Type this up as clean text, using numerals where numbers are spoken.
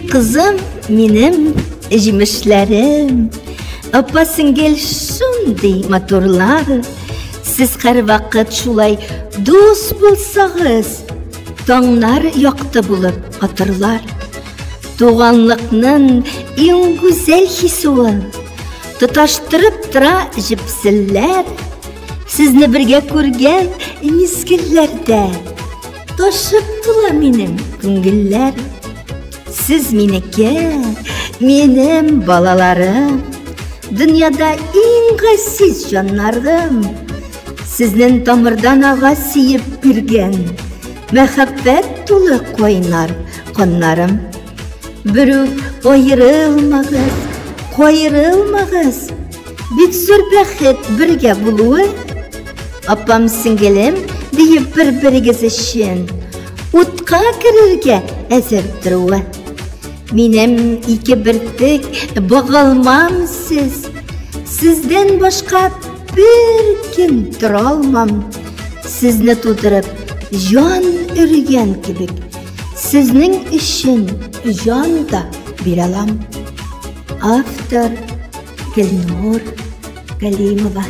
Кызым минем, җимешләрем, апа сеңгел шундый матурлар. Сез һәрвакыт шулай дус булсагыз, таңнар якты булып атырлар. Туганлыкның иң гүзәл хисе ул. Тоташтырып тора җепселләр. Сезне бергә күргән мизгелләрдә ташып тула минем күңелләр. Сез минеке, минем балаларым. Дөньяда иң газиз җаннарым. Сезнең тамырдан ага сөеп биргән мәхәббәт тулы кайнар каннарым. Берүк аерылмагыз, каерылмагыз. Бик зур бәхет бергә булуы. Апам, сеңгелем диеп бер-берегез өчен утка керергә әзер торуы. Минем ике бөртек багалмам сез. Сездән башка бер көн тора алмам. Сезне тудырып, җан өргән кебек. Сезнең өчен җан да бирә алам. Автор Гөлнур Галимова.